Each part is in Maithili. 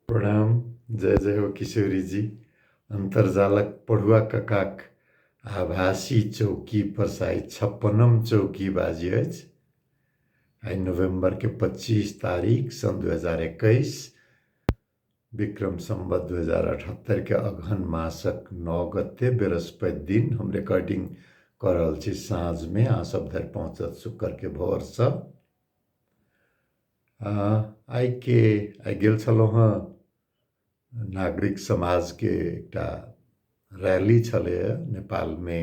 प्रणाम, जय जय हो किशोरी जी। अन्तर्जालक पढ़ुआ ककाक आभासी चौकी पर शायद 56 चौकी बाजी अछि। आइ नवम्बरके 25 तारीख सन 2021 विक्रम संवत 2078 के अगहन मासक 9 गते बृहस्पति दिन हम रिकॉर्डिंग कऽ रहल छी साँझमे, अहाँ सब धरि पहुँचत शुक्रके भोरसँ। आइके आइ गेल छलहुँ हँ नागरिक समाजके एकटा रैली छलैए नेपालमे,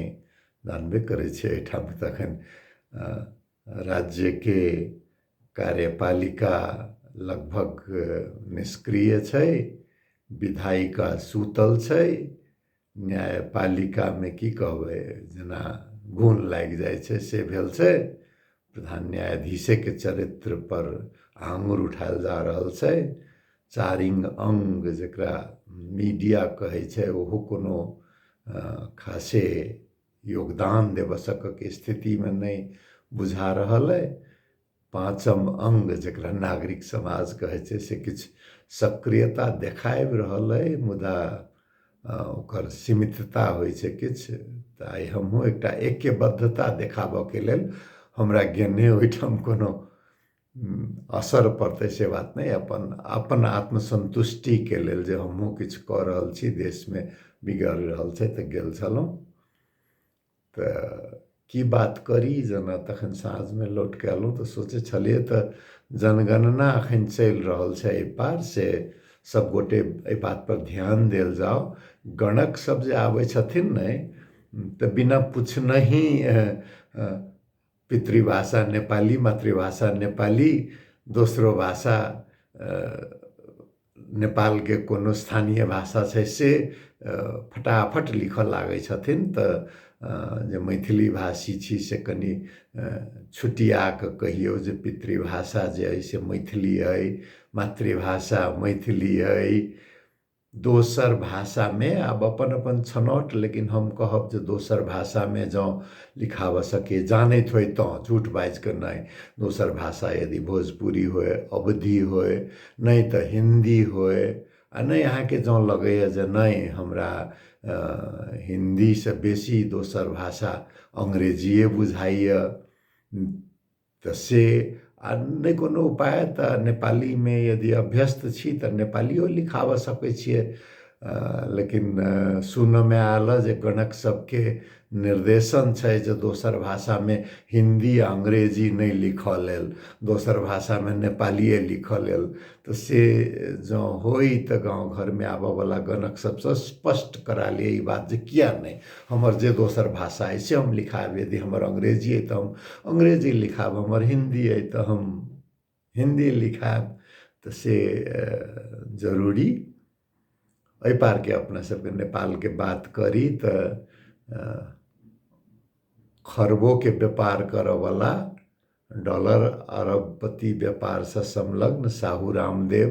जानबे करै छियै एहिठाम तखन राज्यके कार्यपालिका लगभग निष्क्रिय छै, विधायिका सुतल छै, न्यायपालिकामे की कहबै जेना घुन लागि जाइ छै से भेल छै। प्रधान न्यायाधीशेके चरित्रपर आङ्गुर उठायल जा रहल छै। चारिम अङ्ग जकरा मीडिया कहै छै ओहो कोनो खासे योगदान देबऽ सकऽके स्थितिमे नहि बुझा रहल अइ। पाँचम अङ्ग जकरा नागरिक समाज कहै छै से किछु सक्रियता देखाबि रहल अइ, मुदा ओकर सीमितता होइ छै किछु। तऽ आइ हमहूँ एकटा ऐक्यबद्धता देखाबऽके लेल, हमरा गेने ओहिठाम कोनो असर पड़तै से बात नहि, अपन अपन आत्मसन्तुष्टिके लेल जे हमहूँ किछु कऽ रहल छी, देशमे बिगड़ि रहल छै, तऽ गेल छलहुँ। तऽ की बात करी, जेना तखन साँझमे लौट कऽ अयलहुँ तऽ सोचै छलियै तऽ जनगणना एखन चलि रहल छै एहि पार, से सबगोटे एहि बातपर ध्यान देल जाउ। गणक सब जे आबै छथिन ने तऽ बिना पुछनहि पितृभाषा नेपाली, मातृभाषा नेपाली, दोसरो भाषा नेपालके कोनो स्थानीय भाषा छै से फटाफट लिखऽ लागै छथिन। तऽ जे मैथिली भाषी छी से कनि छुटिया कऽ कहियौ जे पितृभाषा जे अइ से मैथिली अइ, मातृभाषा मैथिली अइ। दोसर भाषामे आब अपन अपन छनौट, लेकिन हम कहब जे दोसर भाषामे जँ लिखाबऽ सकी जानैत होइ तऽ झूठ बाजि कऽ नहि, दोसर भाषा यदि भोजपुरी होइ, अवधी होइ, नहि तऽ हिन्दी होइ, आ नहि अहाँके जँ लगैए जे नहि हमरा हिन्दीसँ बेसी दोसर भाषा अंग्रेजिए बुझाइए तऽ से, आ नहि कोनो उपाय तऽ नेपालीमे यदि अभ्यस्त छी तऽ नेपालियो लिखाबऽ सकै छियै। लेकिन सुनऽमे आयल जे गणक सबके निर्देशन छै जे दोसर भाषामे हिन्दी आ अंग्रेजी नहि लिखऽ लेल, दोसर भाषामे नेपालिए लिखऽ लेल। तऽ से जँ होइ तऽ गाँव घरमे आबऽवला गणक सबसँ स्पष्ट करा लिअ ई बात जे किया नहि हमर जे दोसर भाषा अइ से हम लिखायब। यदि हमर अंग्रेजी अइ तऽ हम अंग्रेजी लिखायब, हमर हिन्दी अइ तऽ हम हिन्दी लिखायब। तऽ से जरूरी। एहि पारके अपना सबके नेपालके बात करी तऽ खरबोके व्यापार करऽवला डॉलर अरबपति व्यापारसँ संलग्न साहू रामदेव,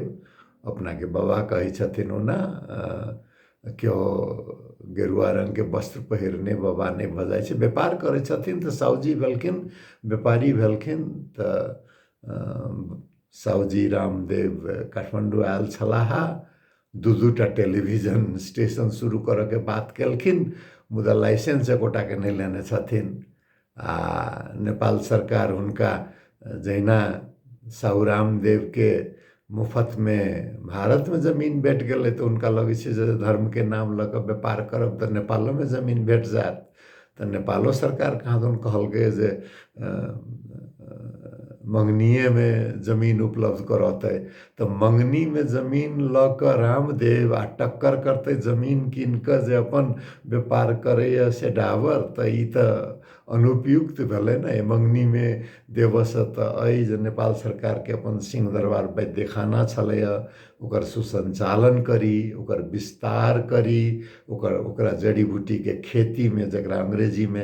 अपनाके बाबा कहै छथिन ओना, केओ गेरुआ रङ्गके वस्त्र पहिरने बाबा नहि भऽ जाइ छै, व्यापार करै छथिन तऽ साहुजी भेलखिन, व्यापारी भेलखिन। तऽ साहुजी रामदेव काठमाण्डू आयल छलाह, 2-2 टा टेलीविजन स्टेशन शुरू करऽके बात केलखिन, मुदा लाइसेंस एकोटाके नहि लेने छथिन। आ नेपाल सरकार हुनका जहिना साहू रामदेवके मुफ्तमे भारतमे जमीन भेट गेलै तऽ हुनका लगै छै जे धर्मके नाम लऽ कऽ व्यापार करब तऽ नेपालोमे जमीन भेट जायत। तऽ नेपालो सरकार कहाँदन कहलकै जे मङ्गनीएमे जमीन उपलब्ध करौतै, तऽ मङ्गनीमे जमीन लऽ कऽ रामदेव आ टक्कर करतै जमीन कीन कऽ जे अपन व्यापार करैए से डाबर, तऽ ई तऽ अनुपयुक्त भेलै ने। मङ्गनीमे देबऽसँ तऽ अइ जे नेपाल सरकारके अपन सिंहदरबार वैद्यखाना छलैए ओकर सुसञ्चालन करी, ओकर विस्तार करी, ओकर ओकरा जड़ी बूटीके खेतीमे जकरा अंग्रेजीमे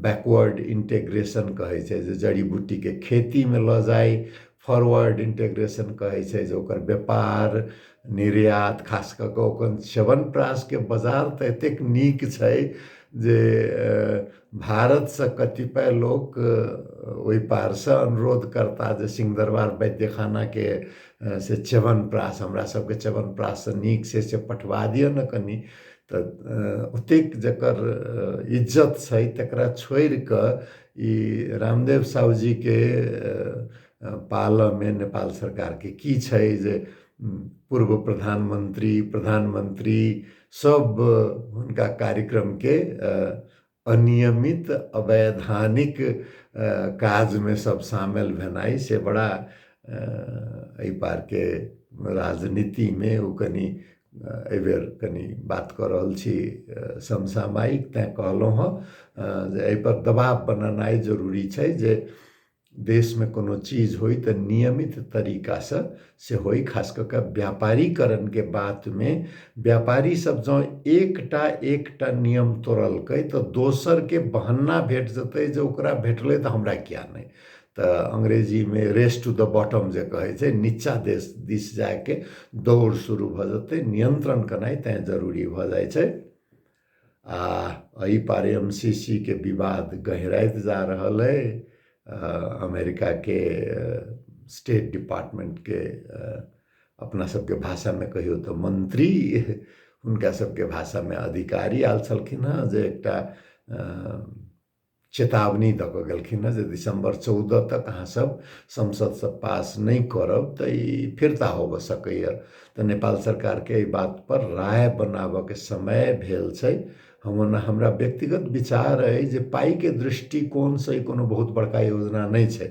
बैकवर्ड इंटीग्रेशन कहै छै जे जड़ी बूटीके खेतीमे लऽ जाइ, फॉरवर्ड इंटीग्रेशन कहै छै जे ओकर व्यापार निर्यात, खास कऽ कऽ ओकर च्यवनप्राशके बाजार तऽ एतेक नीक छै जे भारतसँ कतिपय लोक ओहि पारसँ अनुरोध करता जे सिंहदरबार वैद्यखानाके से च्यवनप्राश हमरा सबके च्यवनप्राशसँ नीक छै से पठबा दिअ ने कनि। तऽ ओतेक जकर इज्जत छै तकरा छोड़िकऽ ई रामदेव साहुजीके पालऽमे नेपाल सरकारके की छै जे पूर्व प्रधानमंत्री प्रधानमंत्री सब हुनका कार्यक्रमके अनियमित अवैधानिक काजमे सब शामिल भेनाइ से बड़ा एहि पारके राजनीतिमे ओ कनि एहिबेर कनि बात कऽ रहल छी समसामयिक, तैँ कहलहुँ हँ जे एहिपर दबाव बनेनाइ जरूरी छै जे देशमे कोनो चीज होइ तऽ नियमित तरीकासँ से होइ। खास कऽ कऽ व्यापारीकरणके बातमे व्यापारी सब जँ एकटा एकटा नियम तोड़लकै तऽ दोसरके बहन्ना भेट जेतै जे ओकरा भेटलै तऽ हमरा किया नहि। तऽ अंग्रेजीमे रेस टू the bottom जे कहै छै, नीचा देश दिस जाइके दौड़ शुरू भऽ जेतै। नियंत्रण केनाइ तैँ जरूरी भऽ जाइ छै। आ एहि पार MCC के विवाद गहराइत जा रहल अइ। अमेरिका के स्टेट डिपार्टमेंट के अपना सबके भाषामे कहियौ तऽ मंत्री, हुनका सबके भाषामे अधिकारी आयल छलखिन हँ जे एकटा चेतावनी दऽ कऽ गेलखिन हँ जे दिसम्बर 14 तक अहाँ सब संसदसँ पास नहि करब तऽ ई फिरता होबऽ सकैए। तऽ नेपाल सरकारके एहि बातपर राय बनाबऽके समय भेल छै। हम ओना हमरा व्यक्तिगत विचार अइ जे पाइके दृष्टिकोणसँ ई कोनो बहुत बड़का योजना नहि छै,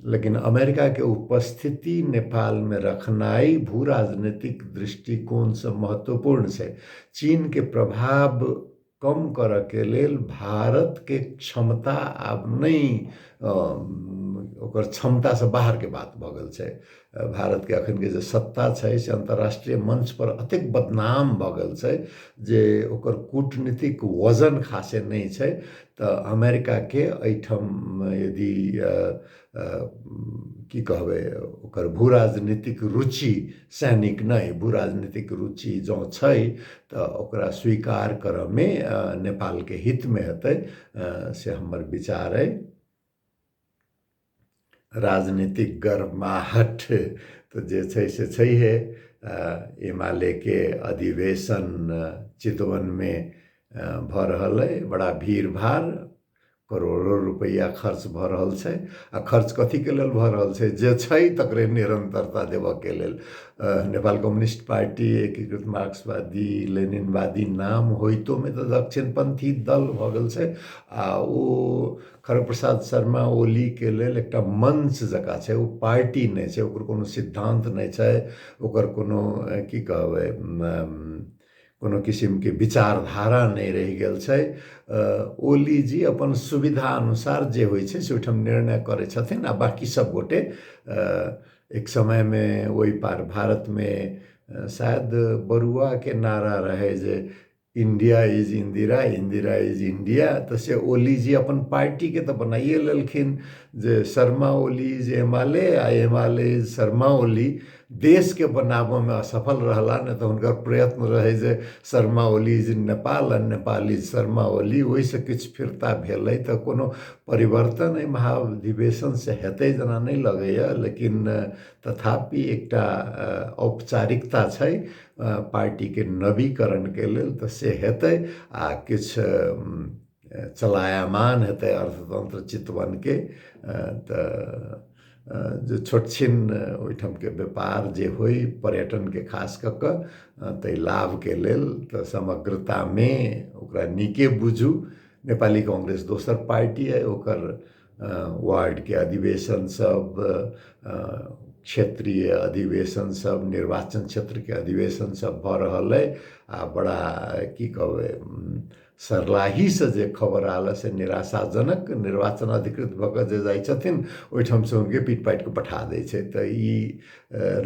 लेकिन अमेरिकाके उपस्थिति नेपालमे रखनाइ भू राजनीतिक दृष्टिकोणसँ महत्वपूर्ण छै। चीनके प्रभाव कम करऽके लेल भारतके क्षमता आब नहि, ओकर क्षमतासँ बाहरके बात भऽ गेल छै। भारतके अखनके जे सत्ता छै से अन्तर्राष्ट्रीय मंच पर अतेक बदनाम भऽ गेल छै जे ओकर कूटनीतिक वजन खासे नहि छै। तऽ अमेरिकाके एहिठाम यदि की कहबै ओकर भू राजनीतिक रुचि, सैनिक नहि, भू राजनीतिक रुचि जँ छै तऽ ओकरा स्वीकार करऽमे नेपालके हितमे हेतै, से हमर विचार अइ। राजनीतिक गर्माहट तऽ जे छै से छैहे। एमाले के अधिवेशन चितवनमे भऽ रहल अइ, बड़ा भीड़ भाड़, करोड़ों रुपैआ खर्च भऽ रहल छै। आ खर्च कथीके लेल भऽ रहल छै? जे छै तकरे निरन्तरता देबऽके लेल। नेपाल कम्युनिस्ट पार्टी एकीकृत मार्क्सवादी लेनिनवादी नाम होइतोमे तऽ दक्षिणपन्थी दल भऽ गेल छै आ ओ खड़ग प्रसाद शर्मा ओलीके लेल एकटा मंच जकाँ छै, ओ पार्टी नहि छै, ओकर कोनो सिद्धान्त नहि छै, ओकर कोनो की कहबै कोनो किसिमके विचारधारा नहि रहि गेल छै। ओली जी अपन सुविधा अनुसार जे होइ छै से ओहिठाम निर्णय करै छथिन आ बाँकी सब गोटे एक समयमे ओहि पार भारतमे शायद बरुआके नारा रहै जे India is Indira, Indira is India. तऽ से ओली जी अपन पार्टीके तऽ बनाइए लेलखिन जे शर्मा ओली is Emale आ एमाले is Sharma Oli. देशके बनाबऽमे असफल रहला, नहि तऽ हुनकर प्रयत्न रहै जे शर्मा ओली is Nepal आ नेपाल is Sharma Oli. ओहिसँ किछु फिरता भेलै तऽ कोनो परिवर्तन एहि महाधिवेशनसँ हेतै जेना नहि लगैए, लेकिन तथापि एकटा औपचारिकता छै पार्टीके नवीकरणके लेल, तऽ से हेतै आ किछु चलायमान हेतै अर्थतंत्र चितवनके। तऽ जे छोटछिन ओहिठामके व्यापार जे होइ पर्यटनके खास कऽ कऽ ताहि लाभके लेल तऽ समग्रतामे ओकरा नीके बुझू। नेपाली कांग्रेस दोसर पार्टी अइ, ओकर वार्डके अधिवेशन सब, क्षेत्रीय अधिवेशन सब, निर्वाचन क्षेत्रके अधिवेशन सब भऽ रहल अइ आ बड़ा की कहबै सर्लाहीसँ जे खबर आयल से निराशाजनक। निर्वाचन अधिकृत भऽ कऽ जे जाइ छथिन ओहिठामसँ हुनके पीट पाटि कऽ पठा दै छै। तऽ ई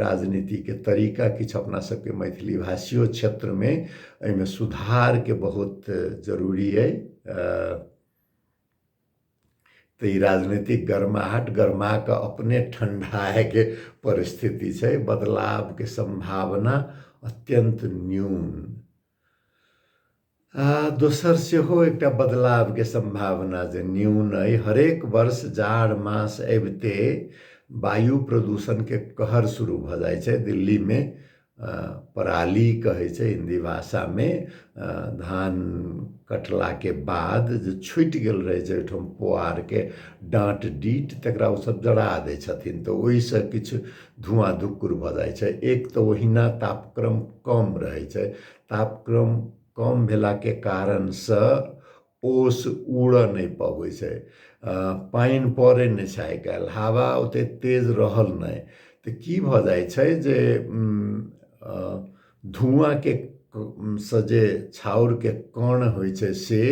राजनीतिके तरीका किछु अपना सबके मैथिली भाषियो क्षेत्रमे एहिमे सुधारके बहुत जरूरी अइ। तऽ ई राजनीतिक गर्माहट गरमा कऽ अपने ठंडाएके परिस्थिति छै, बदलावके सम्भावना अत्यन्त न्यून। आ दोसर सेहो एकटा बदलावके सम्भावना जे न्यून अइ, हरेक वर्ष जाड़ मास अबिते वायु प्रदूषणके कहर शुरू भऽ जाइ छै। दिल्लीमे पराली कहै छै हिन्दी भाषामे, धान कटलाके बाद जे छुटि गेल रहै छै ओहिठाम पोआरके डाँट डीट, तकरा ओसभ जरा दै छथिन, तऽ ओहिसँ किछु धुआँ धुक्कुर भऽ जाइ छै। एक तऽ ओहिना तापक्रम कम रहै छै, तापक्रम कम भेलाके कारणसँ ओस उड़ऽ नहि पबै छै, पानि पड़ै नहि छै आइ काल्हि, हवा ओतेक तेज रहल नहि, तऽ की भऽ जाइ छै जे धुआँके सँ जे छाउरके कण होइ छै से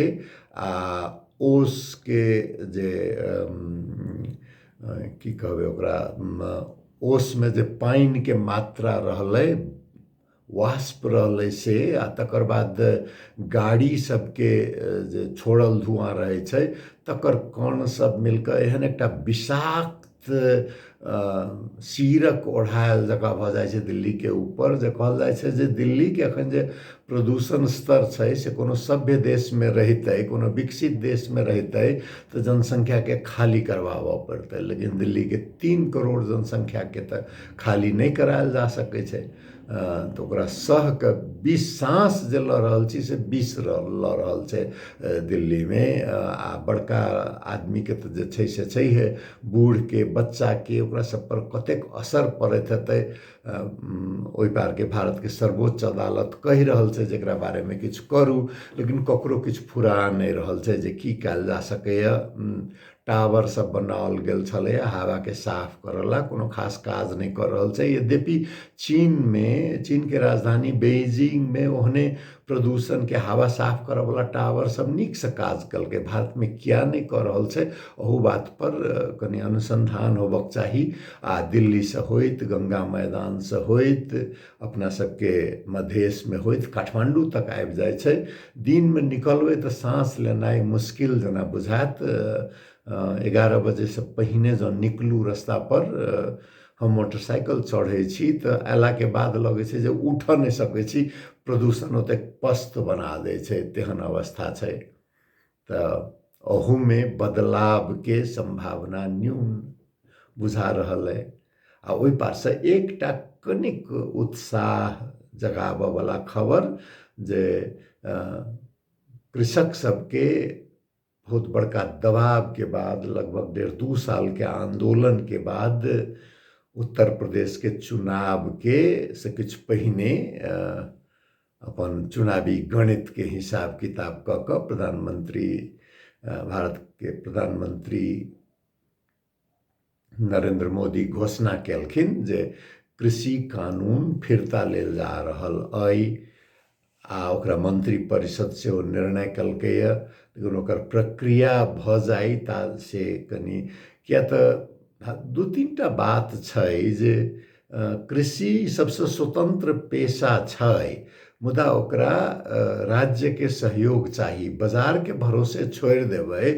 आ ओसके जे की कहबै ओकरा, ओसमे जे पानिके मात्रा रहलै, वाष्प रहलै से, आ तकर बाद गाड़ी सबके जे छोड़ल धुआँ रहै छै तकर कण सब मिलकऽ एहन एकटा विषाक्त सीरक ओढ़ायल जकाँ भऽ जाइ छै दिल्लीके ऊपर। जे कहल जाइ छै जे दिल्लीके एखन जे प्रदूषण स्तर छै से कोनो सभ्य देशमे रहितै, कोनो विकसित देशमे रहितै तऽ जनसंख्याके खाली करबाबऽ पड़तै, लेकिन दिल्लीके 3 करोड़ जनसंख्याके तऽ खाली नहि करायल जा सकै छै। तऽ ओकरा सहके 20 साँस जे लऽ रहल छी से 20 लऽ रहल छै दिल्लीमे। आ बड़का आदमीके तऽ जे छै से छैहे, बूढ़के बच्चाके ओकरा सब पर कतेक असर पड़ैत हेतै। ओहि पारके भारतके सर्वोच्च अदालत कहि रहल छै जेकरा बारेमे किछु करू, लेकिन ककरो किछु फुरा नहि रहल छै जे की कयल जा सकैए। टावर सब बनाओल गेल छलैए हवाके साफ करऽ ला, कोनो खास काज नहि कऽ रहल छै। यद्यपि चीनमे, चीनके राजधानी बेइजिंगमे ओहने प्रदूषणके हवा साफ करऽवला टावर सब नीकसँ काज केलकै, भारतमे किया नहि कऽ रहल छै अहू बातपर कनि अनुसन्धान होबक चाही। आ दिल्लीसँ होइत, गंगा मैदानसँ होइत, अपना सबके मधेशमे होइत काठमाण्डू तक आबि जाइ छै। दिनमे निकलबै तऽ साँस लेनाइ मुश्किल जेना बुझायत। 11 बजेसँ पहिने जँ निकलू रस्तापर, हम मोटरसाइकिल चढ़ै छी तऽ अयलाके बाद लगै छै जे उठऽ नहि सकै छी, प्रदूषण ओतेक पस्त बना दै छै, तेहन अवस्था छै। तऽ अहूमे बदलावके सम्भावना न्यून बुझा रहल अइ। आ ओहि पारसँ एकटा कनिक उत्साह जगाबऽवला खबर जे कृषक सबके बहुत बड़का दबावके बाद, लगभग 1.5-2 साल के आंदोलन के बाद, उत्तर प्रदेश के चुनाव के से किछु पहिने अपन चुनावी गणित के हिसाब किताब कऽ कऽ प्रधानमंत्री, भारत के प्रधानमंत्री नरेंद्र मोदी घोषणा केलखिन जे कृषि कानून फिरता लेल जा रहल अइ, आ ओकरा मंत्रिपरिषद सेहो निर्णय केलकैए, लेकिन ओकर प्रक्रिया भऽ जाइ ता से कनि, किया तऽ 2-3 टा बात छै जे कृषि सबसँ स्वतंत्र पेशा छै, मुदा ओकरा राज्यके सहयोग चाही। बाजारके भरोसे छोड़ि देबै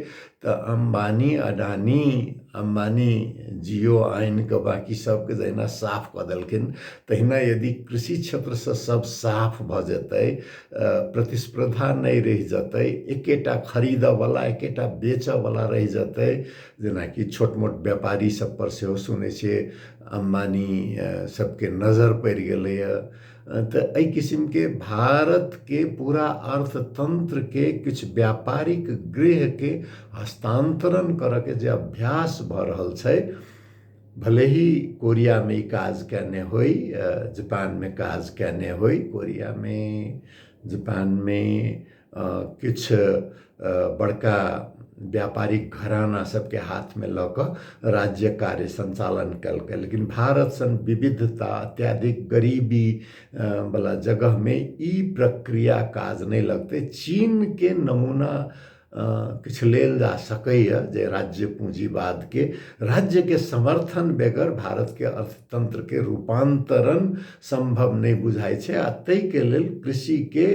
तऽ अम्बानी, अडानी, अम्बानी जियो आनि कऽ बाँकी सबके जहिना साफ कऽ देलखिन तहिना यदि कृषि क्षेत्रसँ सब साफ भऽ जेतै, प्रतिस्पर्धा नहि रहि जेतै, एकेटा खरीदऽवला एकेटा बेचऽवला रहि जेतै। जेनाकि छोट मोट व्यापारी सब पर सेहो सुनै छियै अम्बानी सबके नजर पड़ि गेलैए। तऽ एहि किसिमके भारतके पूरा अर्थतंत्रके किछु व्यापारिक गृहके हस्तांतरण करऽके जे अभ्यास भऽ रहल छै, भले ही कोरियामे ई काज कयने होइ, जापानमे काज कयने होइ, कोरियामे जापानमे किछु बड़का व्यापारिक घराना सबके हाथमे लऽ कऽ राज्य कार्य संचालन केलकै, लेकिन भारत सन विविधता, अत्याधिक गरीबी वला जगहमे ई प्रक्रिया काज नहि लगतै। चीनके नमूना किछु लेल जा सकैए जे राज्य पूँजीवादके, राज्यके समर्थन बेगर भारतके अर्थतंत्रके रूपांतरण सम्भव नहि बुझाइ छै। आ ताहिके लेल कृषिके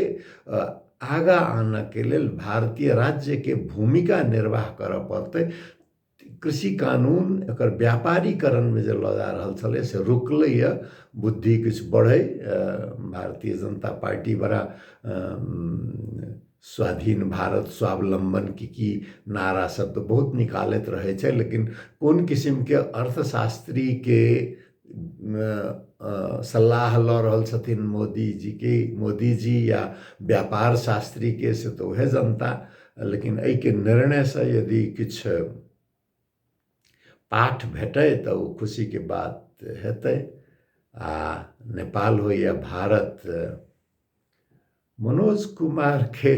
आगाँ आनऽके लेल भारतीय राज्यके भूमिका निर्वाह करऽ पड़तै। कृषि कानून एकर व्यापारीकरणमे जे लऽ जा रहल छलै से रुकलैए, बुद्धि किछु बढ़ै। भारतीय जनता पार्टी बड़ा स्वाधीन भारत स्वावलम्बन की नारा सब तऽ बहुत निकालैत रहै छै, लेकिन कोन किसिमके अर्थशास्त्रीके सलाह लऽ रहल छथिन मोदीजीके, मोदीजी या व्यापार शास्त्रीके, से तऽ उएह जनता। लेकिन एहिके निर्णयसँ यदि किछु पाठ भेटै तऽ ओ खुशीके बात हेतै। आ नेपाल हो या भारत, मनोज कुमारके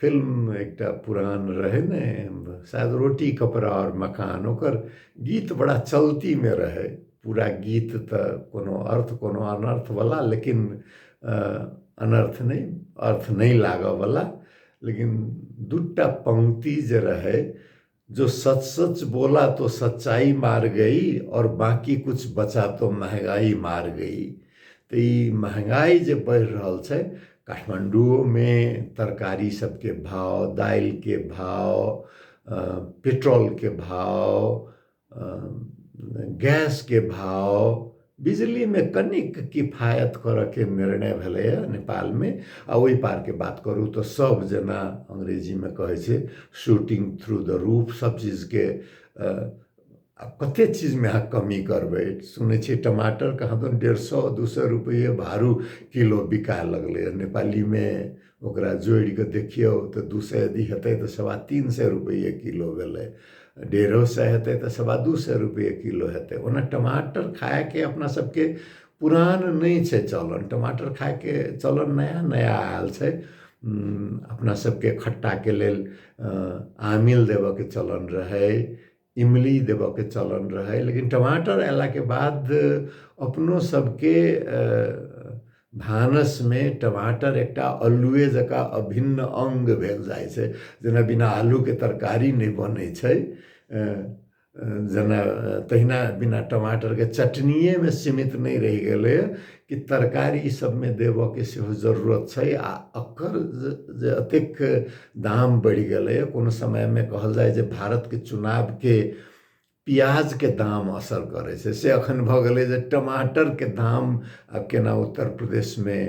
फिल्म एकटा पुरान रहै ने, शायद रोटी कपड़ा और मकान, ओकर गीत बड़ा चलतीमे रहै। पूरा गीत तऽ कोनो अर्थ कोनो अनर्थवला, लेकिन अनर्थ नहि, अर्थ नहि लागऽवला, लेकिन दूटा पंक्ति जे रहै, जो सच सच बोला तो सच्चाई मार गई और बाकी कुछ बचा तो महंगाई मार गई। तऽ ई महंगाई जे बढ़ि रहल छै, काठमाण्डुओमे तरकारी सबके भाव, दालिके भाव, पेट्रोलके भाव, गैसके भाव, बिजलीमे कनिक किफायत करऽके निर्णय भेलैए नेपालमे। आ ओहि पारके बात करू तऽ सब जेना अंग्रेजीमे कहै छै शूटिंग थ्रू द रूफ, सब चीजके आब कते चीजमे अहाँ कमी करबै। सुनै छियै टमाटर कहाँ दन 150-200 रुपैए भारू किलो बिकाय लगलैए। नेपालीमे ओकरा जोड़िकऽ देखियौ तऽ 200 यदि हेतै तऽ 325 रुपैए किलो भेलै, 150 हेतै तऽ 225 रुपैए किलो हेतै। ओना टमाटर खायके अपना सबके पुरान नहि छै चलन, टमाटर खायके चलन नया नया आयल छै। अपना सबके खट्टाके लेल आमिल देबऽके चलन रहै, इमली देबऽके चलन रहै, लेकिन टमाटर अयलाके बाद अपनो सबके भानसमे टमाटर एकटा अल्लुए जकाँ अभिन्न अङ्ग भेल जाइ छै। जेना बिना आलूके तरकारी नहि बनै छै, जेना तहिना बिना टमाटरके चटनिएमे सीमित नहि रहि गेलै कि तरकारी सबमे देबऽके सेहो जरूरत छै। आ एकर जे एतेक दाम बढ़ि गेलैए, कोनो समयमे कहल जाय जे भारतके चुनावके प्याजके दाम असर करै छै, से अखन भऽ गेलै जे टमाटरके दाम आब केना उत्तर प्रदेशमे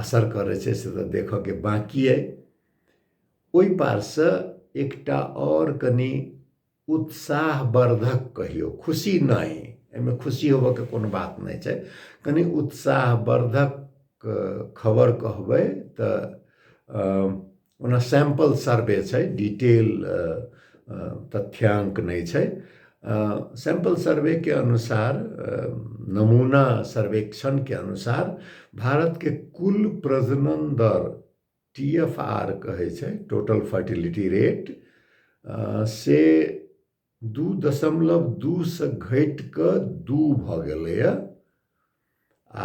असर करै छै से तऽ देखऽके बाँकी अइ। ओहि पारसँ एकटा आओर कनि उत्साहवर्धक कहियौ, खुशी नहि, एहिमे खुशी होबऽके कोनो बात नहि छै, कनि उत्साहवर्धक खबर कहबै तऽ ओना सैम्पल सर्वे छै, डिटेल तथ्यांक नहि छै। सैम्पल सर्वेके अनुसार, नमूना सर्वेक्षणके अनुसार भारतके कुल प्रजनन दर TFR कहै छै, टोटल फर्टिलिटी रेट, से 2.2 से घटि कऽ 2 भऽ गेलैए। आ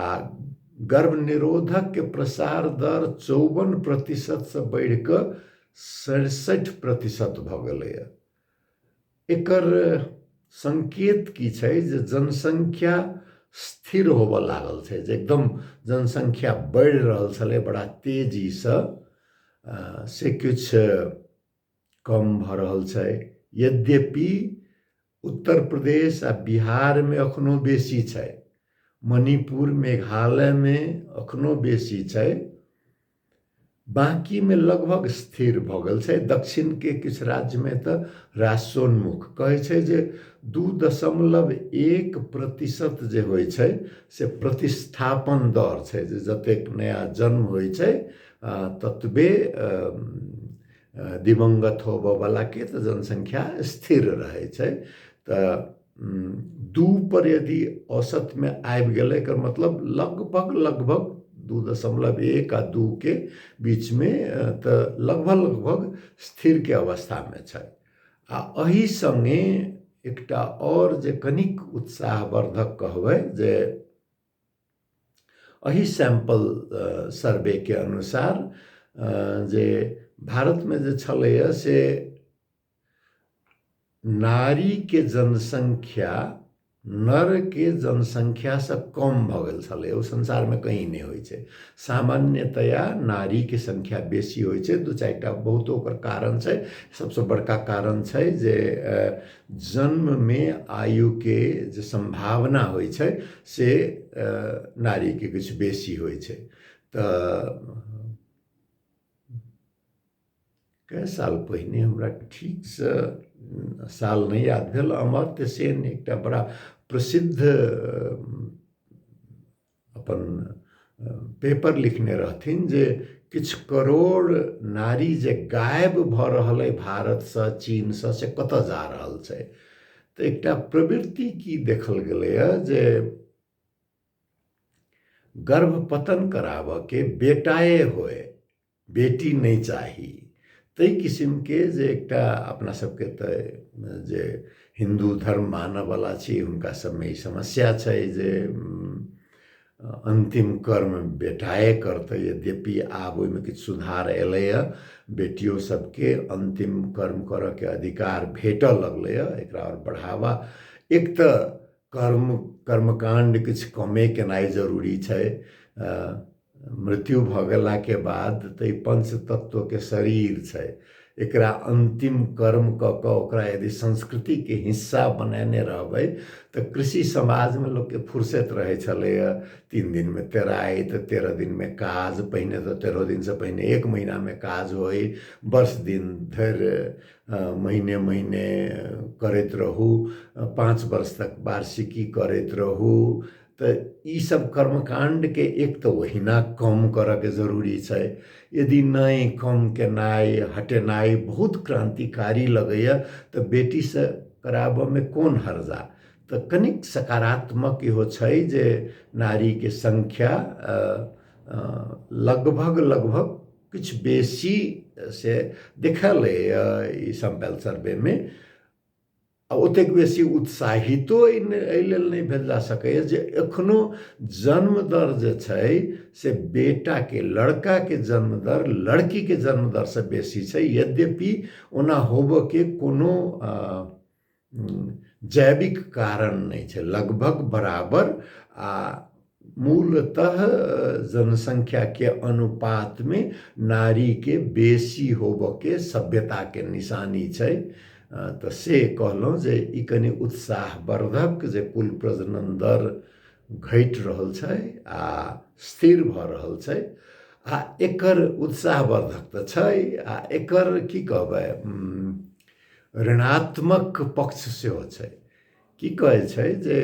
गर्भ निरोधकके प्रसार दर 54% बढ़ि कऽ 67% भऽ गेलैए। एकर संकेत की छै जे जनसंख्या स्थिर होबऽ लागल छै, जे एकदम जनसंख्या बढ़ि रहल छलै बड़ा तेजीसँ, से किछु कम भऽ रहल छै। यद्यपि उत्तर प्रदेश आ बिहारमे एखनो बेसी छै, मणिपुर मेघालयमे एखनो बेसी छै, बाँकीमे लगभग स्थिर भऽ गेल छै। दक्षिणके किछु राज्यमे तऽ ह्रासोन्मुख कहै छै जे 2.1% जे होइ छै से प्रतिस्थापन दर छै, जे जतेक नया जन्म होइ छै ततबे दिवंगत होबऽवलाके तऽ जनसंख्या स्थिर रहै छै। तऽ 2 पर यदि औसतमे आबि गेलै, एकर मतलब लगभग लगभग 2.1 आ 2 के बीचमे तऽ लगभग लगभग स्थिरके अवस्थामे छै। आ एहि सङ्गे एकटा आओर जे कनिक उत्साहवर्धक कहबै जे एहि सैम्पल सर्वेके अनुसार जे भारतमे जे छलैए से नारीके जनसंख्या नरके जनसंख्यासँ कम भऽ गेल छलै। ओ संसारमे कहीं नहि होइ छै। सामान्यतया नारीके संख्या बेसी होइ छै, 2-4 बहुतो ओकर कारण छै। सबसँ बड़का कारण छै जे जन्ममे आयुके जे सम्भावना होइ छै से नारीके किछु बेसी होइ छै। तऽ कए साल पहिने, हमरा ठीकसँ साल नहि याद भेल, अमर्त्य सेन एकटा बड़ा प्रसिद्ध अपन पेपर लिखने रहथिन जे किछु करोड़ नारी जे गायब भऽ रहल अइ भारतसँ, चीनसँ, से कतऽ जा रहल छै। तऽ एकटा प्रवृत्ति की देखल गेलैए जे गर्भपतन कराबऽके बेटाए होए, बेटी नहि चाही, ताहि किसिमके जे एकटा अपना सबके तऽ जे हिन्दू धर्म मानऽवला छी हुनका सबमे ई समस्या छै जे अन्तिम कर्म बेटाए करतै। यद्यपि आब ओहिमे किछु सुधार एलैए, बेटियो सबके अन्तिम कर्म करऽके अधिकार भेटऽ लगलैए, एकरा आओर बढ़ावा। एक तऽ कर्मकाण्ड किछु कमे केनाइ जरूरी छै। मृत्यु भऽ गेलाके बाद तऽ ई पञ्चतत्वके शरीर छै, एकरा अन्तिम कर्म कऽ कऽ ओकरा यदि संस्कृतिके हिस्सा बनेने रहबै तऽ कृषि समाजमे लोकके फुर्सति रहै छलैए, 3 दिनमे तेराइ तऽ 13 दिनमे काज, पहिने तऽ 13 दिनसँ पहिने 1 महीनामे काज होइ, वर्ष दिन धरि महीने महीने करैत रहू, 5 वर्ष तक वार्षिकी करैत रहू। तऽ ईसब कर्मकाण्डके एक तऽ ओहिना कम करऽके जरूरी छै, यदि नहि कम केनाइ हटेनाइ बहुत क्रान्तिकारी लगैए तऽ बेटीसँ कराबऽमे कोन हर्जा। तऽ कनिक सकारात्मक इहो छै जे नारीके संख्या लगभग लगभग किछु बेसी से देखल ई सैंपल सर्वेमे, आ ओतेक बेसी उत्साहितो एहि लेल नहि भेल जा सकैए जे एखनो जन्म दर जे छै से बेटाके लड़काके जन्म दर लड़कीके जन्म दरसँ बेसी छै, यद्यपि ओना होबऽके कोनो जैविक कारण नहि छै, लगभग बराबर। आ मूलतः जनसंख्याके अनुपातमे नारीके बेसी होबऽके सभ्यताके निशानी छै। तऽ से कहलहुँ जे ई कनि उत्साहवर्धक जे कुल प्रजनन दर घटि रहल छै आ स्थिर भऽ रहल छै, आ एकर उत्साहवर्धक तऽ छै आ एकर की कहबै ऋणात्मक पक्ष सेहो छै। की कहै छै जे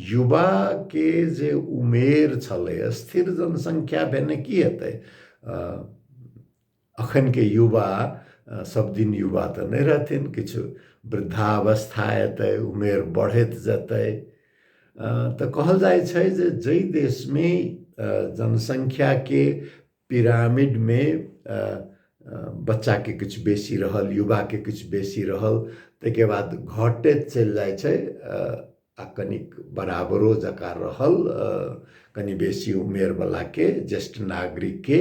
युवाके जे उमेर छलै, स्थिर जनसंख्या भेने की हेतै, अखनके युवा सब दिन युवा तऽ नहि रहथिन, किछु वृद्धावस्था एतै, उमेर बढ़ैत जेतै। तऽ कहल जाइ छै जे जाहि देशमे जनसंख्याके पिरामिडमे बच्चाके किछु बेसी रहल, युवाके किछु बेसी रहल, ताहिके बाद घटैत चलि जाइ छै आ कनिक बराबरो जकाँ रहल कनि बेसी उमेरवलाके, ज्येष्ठ नागरिकके,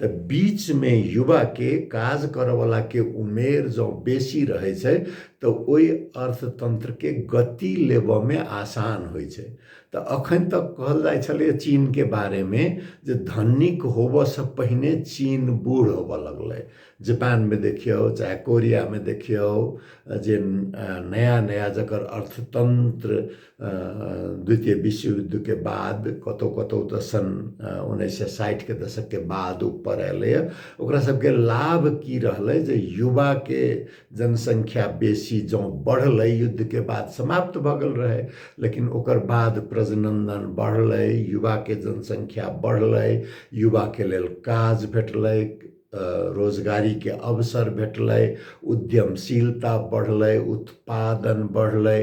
तऽ बीचमे युवाके काज करऽवलाके उमेर जँ बेसी रहै छै तऽ ओहि अर्थतन्त्रके गति लेबऽमे आसान होइ छै। तऽ अखन तक कहल जाइ छलै चीनके बारेमे जे धनिक होबऽसँ पहिने चीन बूढ़ होबऽ लगलै। जापानमे देखियौ चाहे कोरियामे देखियौ जे नया नया जकर अर्थतन्त्र द्वितीय विश्वयुद्धके बाद कतौ कतौ तऽ सन् 1960के दशकके बाद ऊपर एलैए, ओकरा सबके लाभ की रहलै जे युवाके जनसंख्या बेसी जँ बढ़लै, युद्धके बाद समाप्त भऽ गेल रहै, लेकिन ओकर बाद प्रजनन बढ़लै, युवाके जनसंख्या बढ़लै, युवाके लेल काज भेटलै, रोजगारीके अवसर भेटलै, उद्यमशीलता बढ़लै, उत्पादन बढ़लै,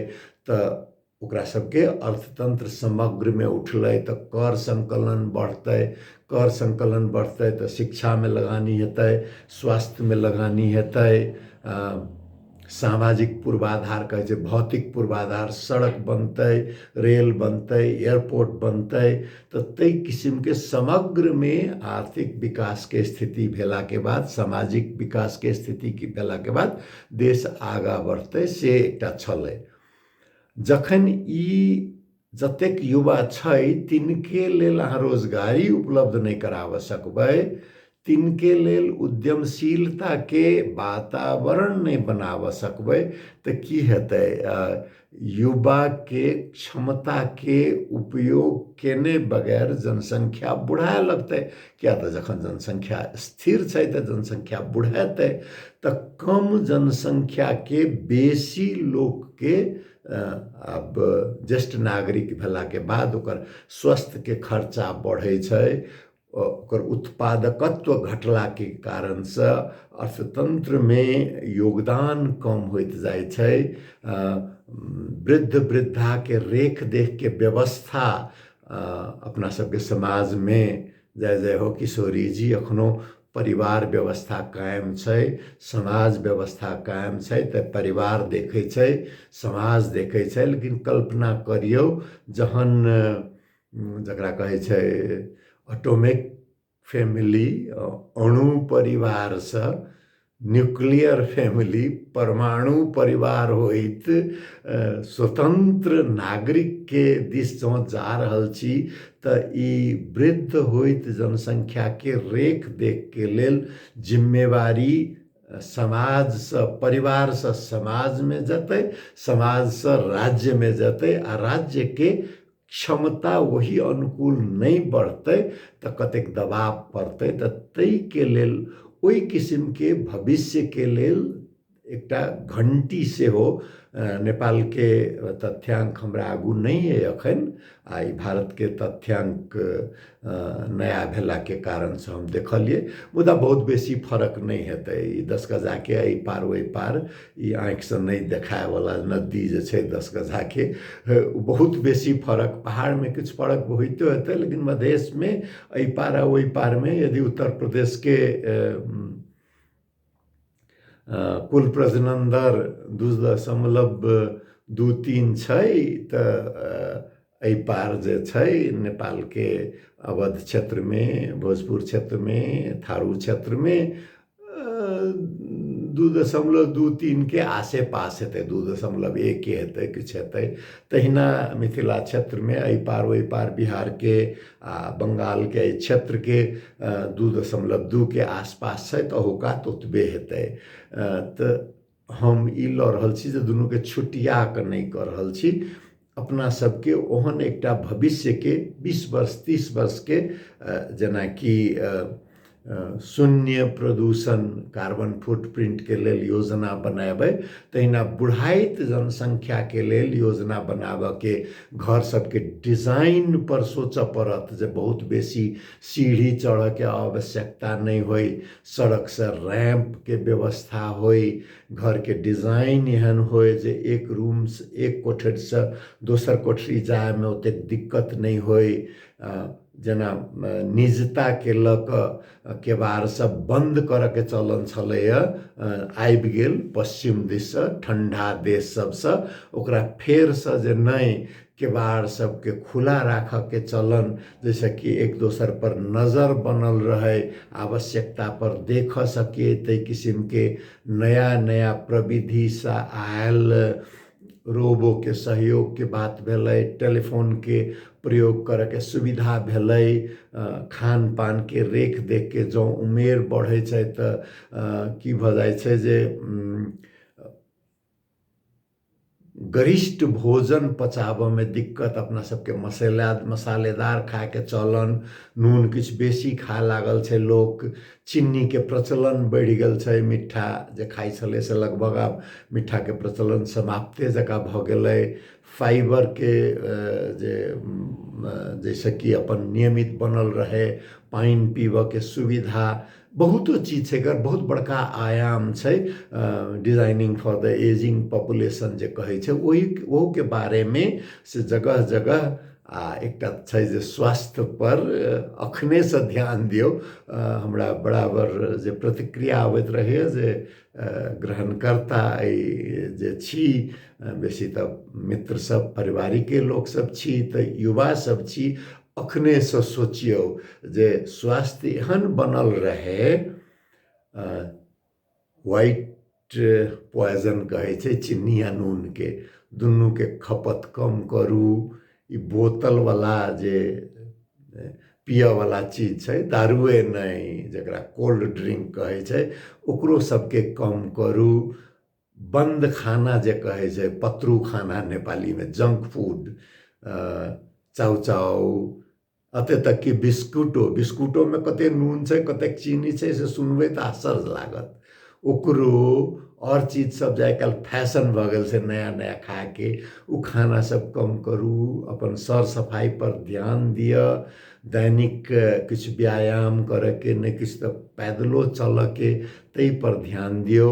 तऽ ओकरा सबके अर्थतंत्र समग्रमे उठलै, तऽ कर संकलन बढ़तै, कर संकलन बढ़तै तऽ शिक्षामे लगानी हेतै, स्वास्थ्यमे लगानी हेतै, सामाजिक पूर्वाधार कहै छै भौतिक पूर्वाधार, सड़क बनतै, रेल बनतै, एयरपोर्ट बनतै, तऽ ताहि किसिमके समग्रमे आर्थिक विकासके स्थिति भेलाके बाद, सामाजिक विकासके स्थिति भेलाके बाद देश आगाँ बढ़तै, से एकटा छलै। जखन ई जतेक युवा छै तिनके लेल अहाँ रोजगारी उपलब्ध नहि कराबऽ सकबै, तिनके लेल उद्यमशीलताके वातावरण नहि बनाबऽ सकबै, तऽ की हेतै? युवाके क्षमताके उपयोग केने बगैर जनसंख्या बढ़ाए लगतै। किया तऽ जखन जनसंख्या स्थिर छै तऽ जनसंख्या बढ़ेतै, तऽ कम जनसंख्याके बेसी लोकके आब ज्येष्ठ नागरिक भेलाके बाद ओकर स्वास्थ्यके खर्चा बढ़ै छै, ओकर उत्पादकत्व घटलाके कारणसँ अर्थतन्त्रमे योगदान कम होइत जाइ छै। वृद्ध वृद्धाके रेख देखके व्यवस्था अपना सबके समाजमे जय जय हो किशोरी जी, अखनो परिवार व्यवस्था कायम छै, समाज व्यवस्था कायम छै, तऽ परिवार देखै छै, समाज देखै छै। लेकिन कल्पना करियौ जहन जकरा कहै छै ऑटोमिक फैमिली, अणु परिवारसँ न्यूक्लियर फैमिली, परमाणु परिवार होइत स्वतंत्र नागरिकके दिस जँ जा रहल छी तऽ ई वृद्ध होइत जनसंख्याके रेख देखके लेल जिम्मेवारी समाजसँ, परिवारसँ समाजमे जेतै, समाजसँ राज्यमे जेतै, आ राज्यके क्षमता ओहि अनुकूल नहि बढ़तै तऽ कतेक दबाव पड़तै। तऽ ताहिके लेल ओहि किसिमके भविष्यके लेल एकटा घंटी सेहो नेपालके तथ्यांक हमरा आगू नहि अइ अखन, आ ई भारतके तथ्यांक नया भेलाके कारणसँ हम देखलियै, मुदा बहुत बेसी फरक नहि हेतै। ई 10 गजाके एहि पार ओहि पार ई आँखिसँ नहि देखायवला नदी जे छै 10 गजाके, बहुत बेसी फरक पहाड़मे किछु फरक होइतो हेतै, लेकिन मधेशमे एहि पार आ ओहि पारमे यदि उत्तर प्रदेशके कुल प्रजनन दर 2.23 छै तऽ एहि पार जे छै नेपालके अवध क्षेत्रमे, भोजपुर क्षेत्रमे, थारू क्षेत्रमे 2.23 के आसे पास हेतै, 2.1 हेतै, किछु हेतै। तहिना मिथिला क्षेत्रमे एहि पार ओहि पार बिहारके आ बंगालके एहि क्षेत्रके 2.2 के आसपास छै, तऽ अहुका तऽ ओतबे हेतै। तऽ हम ई लऽ रहल छी जे दुनूके छुटिया कऽ नहि कऽ रहल छी। अपना सबके ओहन एकटा भविष्यके 20 वर्ष 30 वर्षके जेनाकि शून्य प्रदूषण कार्बन फुटप्रिंटके लेल योजना बनेबै, तहिना बुढ़ाइत जनसंख्याके लेल योजना बनाबऽके घर सबके डिजाइन पर सोचऽ पड़त जे बहुत बेसी सीढ़ी चढ़ऽके आवश्यकता नहि होइ, सड़कसँ रैंपके व्यवस्था होइ, घरके डिजाइन एहन होइ जे एक रूम एक कोठरीसँ दोसर कोठरी जायमे ओतेक दिक्कत नहि होइ। जेना निजताके लऽ कऽ केबाड़ सब बन्द करऽके चलन छलैए, आबि गेल पश्चिम दिससँ ठण्डा देश सबसँ, ओकरा फेरसँ जे नहि केबाड़ सबके खुला राखऽके चलन, जाहिसँ कि एक दोसर पर नजर बनल रहै, आवश्यकता पर देख सकिए, ताहि किसिमके नया नया प्रविधिसँ आयल रोबोके सहयोगके बात भेलै, टेलीफोनके प्रयोग करऽके सुविधा भेलै, खान पानके रेख देखके जँ उमेर बढ़ै छै तऽ की भऽ जाइ छै जे गरिष्ठ भोजन पचाबऽमे दिक्कत, अपना सबके मसालेदार खायके चलन, नून किछु बेसी खाय लागल छै लोक, चिन्नीके प्रचलन बढ़ि गेल छै, मिठ्ठा जे खाइ छलै से लगभग आब मिठ्ठाके प्रचलन समाप्ते जकाँ भऽ गेलै। फाइबरके जे जाहिसँ कि अपन नियमित बनल रहै, पानि पीबऽके सुविधा, बहुतो चीज छै, एकर बहुत बड़का आयाम छै। Designing for the ageing population जे कहै छै ओहूके बारेमे से जगह जगह आ एकटा छै जे स्वास्थ्य पर अखनेसँ ध्यान दियौ। हमरा बराबर जे प्रतिक्रिया अबैत रहैए जे ग्रहणकर्ता एहि जे छी, बेसी तऽ मित्र सब पारिवारिके लोकसब छी, तऽ युवा सब छी, अखनेसँ सोचियौ जे स्वास्थ्य एहन बनल रहै, व्हाइट पॉइजन कहै छै चिन्नी आ नूनके, दुनूके खपत कम करू। ई बोतलवला जे पियऽवला चीज छै, दारुए नहि, जकरा कोल्ड ड्रिंक कहै छै, ओकरो सबके कम करू। बन्द खाना जे कहै छै, पत्रू खाना नेपालीमे, जंक फूड, चाउचाउ, एते तक कि बिस्कुटो, बिस्कुटोमे कते नून छै कतेक चीनी छै से सुनबै तऽ आश्चर्य लागत। ओकरो आओर चीज सब जे आइ काल्हि फैशन भऽ गेल छै नया नया खाके, ओ खाना सब कम करू, अपन सर सफाइ पर ध्यान दिअ, दैनिक किछु व्यायाम करऽके, नहि किछु तऽ पैदलो चलऽके, ताहि पर ध्यान दियौ।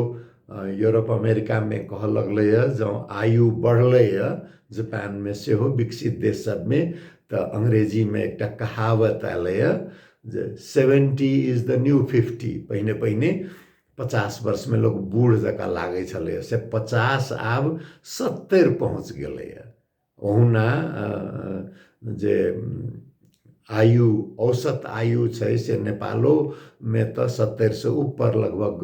यूरोप अमेरिकामे कहऽ लगलैए जँ आयु बढ़लैए, जापानमे सेहो, विकसित देश सबमे, तऽ अंग्रेजीमे एकटा कहावत एलैए जे 70 is the new 50। पहिने पहिने 50 वर्षमे लोक बूढ़ जकाँ लागै छलैए, से 50 आब 70 पहुँच गेलैए। ओहुना जे आयु औसत आयु छै से नेपालोमे तऽ 70 से ऊपर लगभग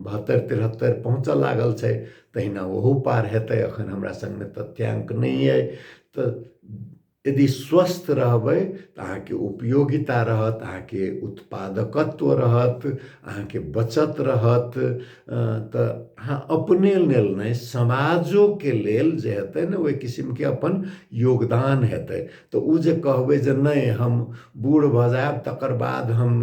72 73 पहुँचऽ लागल छै, तहिना ओहू पार हेतै, अखन हमरा संगमे तथ्यांक नहि अइ। तऽ यदि स्वस्थ रहबै तऽ अहाँके उपयोगिता रहत, अहाँके उत्पादकत्व रहत, अहाँके बचत रहत, तऽ अहाँ अपने लेल नहि समाजोके लेल जे हेतै ने ओहि किसिमके अपन योगदान हेतै। तऽ ओ जे कहबै जे नहि हम बूढ़ भऽ जायब तकर बाद हम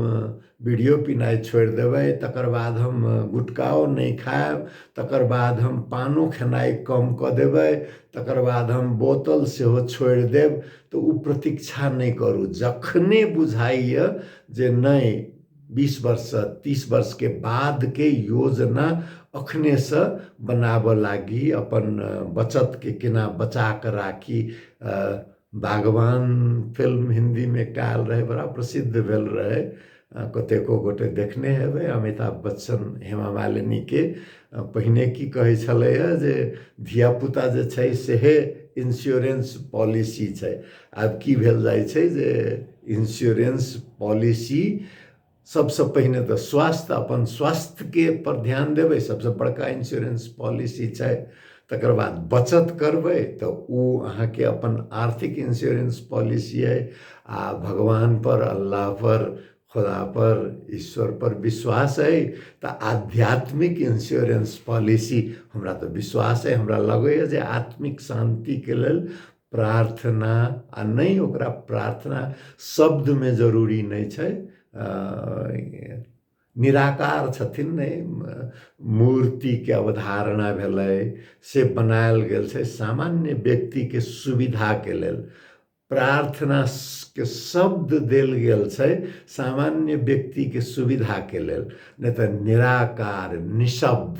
बीड़ियो पिनाइ छोड़ि देबै, तकर बाद हम गुटकाओ नहि खायब, तकर बाद हम पानो खेनाइ कम कऽ देबै, तकर बाद हम बोतल सेहो छोड़ि देब, तऽ ओ प्रतीक्षा नहि करू। जखने बुझाइए जे नहि 20 वर्षसँ 30 वर्षके बादके योजना अखनेसँ बनाबऽ लागी, अपन बचतके केना बचा कऽ राखी। बागवान फिल्म हिन्दीमे एकटा आयल रहै, बड़ा प्रसिद्ध भेल रहै, कतेको गोटे देखने हेबै, अमिताभ बच्चन हेमा मालिनीके। पहिने की कहै छलैए जे धियापुता जे छै सेहे इंश्योरेंस पॉलिसी छै। आब की भेल जाइ छै जे इंश्योरेंस पॉलिसी सबसँ पहिने तऽ स्वास्थ्य, अपन स्वास्थ्यके पर ध्यान देबै, सबसँ बड़का इंश्योरेंस पॉलिसी छै। तकर बाद बचत करबै तऽ ओ अहाँके अपन आर्थिक इंश्योरेंस पॉलिसी अइ। आ भगवान पर, अल्लाह पर, खुदा पर, ईश्वर पर विश्वास अइ तऽ आध्यात्मिक इंश्योरेंस पॉलिसी, हमरा तऽ विश्वास अइ, हमरा लगैए जे आत्मिक शान्तिके लेल प्रार्थना, आ नहि ओकरा प्रार्थना शब्दमे जरूरी नहि छै, निराकार छथिन नहि, मूर्तिके अवधारणा भेलै से बनायल गेल छै सामान्य व्यक्तिके सुविधाके लेल। प्रार्थना के शब्द देल गेल छै सामान्य व्यक्तिके सुविधाके लेल, नहि तऽ निराकार निशब्द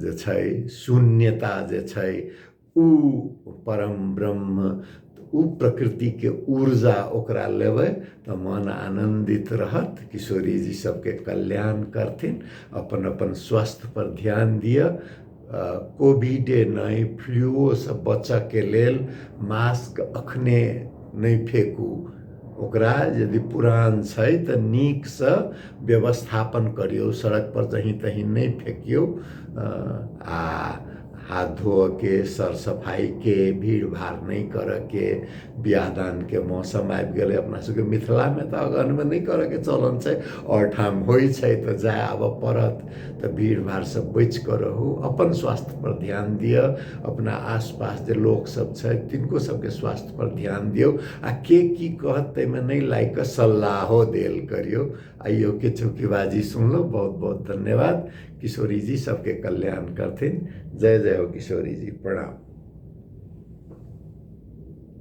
जे छै, शून्यता जे छै, उ परम ब्रह्म, उ प्रकृतिके ऊर्जा ओकरा लेबै तऽ मन आनन्दित रहत। किशोरी जी सबके कल्याण करथिन। अपन अपन स्वास्थ्य पर ध्यान दिअ। कोविडे नहि, फ्लूओसँ बचऽके लेल मास्क अखने नहि फेकू, ओकरा यदि पुरान छै तऽ नीकसँ व्यवस्थापन करियौ, सड़क पर जहीं तहीं नहि फेकियौ। आ हाथ धोअके, सर सफाइके, भीड़ भाड़ नहि करऽके। बियाह दानके मौसम आबि गेलै, अपना सबके मिथिलामे तऽ अगहनमे नहि करऽके चलन छै, आओर ठाम होइ छै तऽ जाय आबऽ पड़त, तऽ भीड़ भाड़सँ बचि कऽ रहू, अपन स्वास्थ्य पर ध्यान दिअ, अपना आसपास जे लोक सब छै तिनको सबके स्वास्थ्य पर ध्यान दियौ। आ के की कहत ताहिमे नहि लागि कऽ सलाहो देल करियौ। आइयो के चौकीबाजी सुनलहुँ, बहुत बहुत धन्यवाद। किशोरी जी सबके कल्याण करथिन। जय जय हो किशोरी जी, प्रणाम।